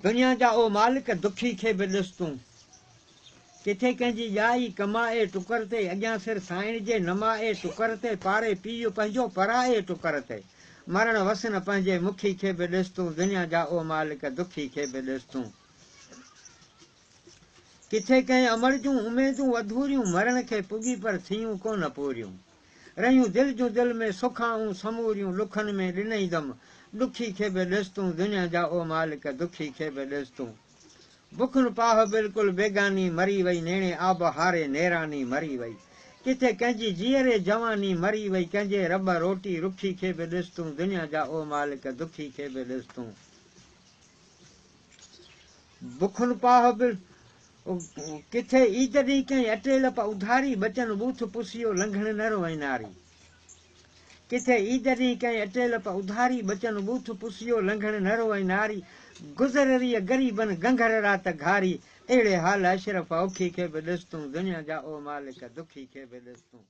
دنيا جا او مالڪ دکي کي به ڏس تون. ڪٿي ڪنهن جي ڄائي ڪمائي ٽڪر تي اڳيان سر سائڻ جي نمائي ٽڪر تي پاري پيء پنهنجو پرائي ٽڪر تي مرڻ وس نه پنهنجي مکي کي به ڏس تون دنيا جا او مالڪ دکي کي به ڏس تون. ڪٿي ڪنهن امڙ جون اميدون اڌوريون مرڻ کي پڳي پر ٿيون ڪونه پوريون. رهيون دل جون دل ۾ سکائون سموريون ڏکن ۾ ڏنئي دم ڏکي کي به ڏس تون دنيا جا او مالڪ دکي کي به ڏس تون. بکن پاهه بلڪل بيگاني مري وئي نيڻي آب هاري نيراني مري وئي. ڪٿي ڪنهن جي جيئري جواني مري وئي ڪنهن جي رٻ روٽي رکي کي به ڏس تون دنيا جا او مالڪ دکي کي به ڏس تون. بکن پاهه به ڪٿي عيد ڏينهن ڪنهن اٽي لپ اڌاري ٻچن ٻوٿ پسيو لنگهڻ نه روئين ناري. ڪٿي عيد ڏينهن ڪنهن اٽي لپ اڌاري ٻچن ٻوٿ پسيو لنگهڻ نه روئين ناري. گذر ريء غريبن گنگهر رات گهاري اهڙي حال اشرف اوکي کي به ڏس تون دنيا جا او مالڪ دکي کي به ڏس تون.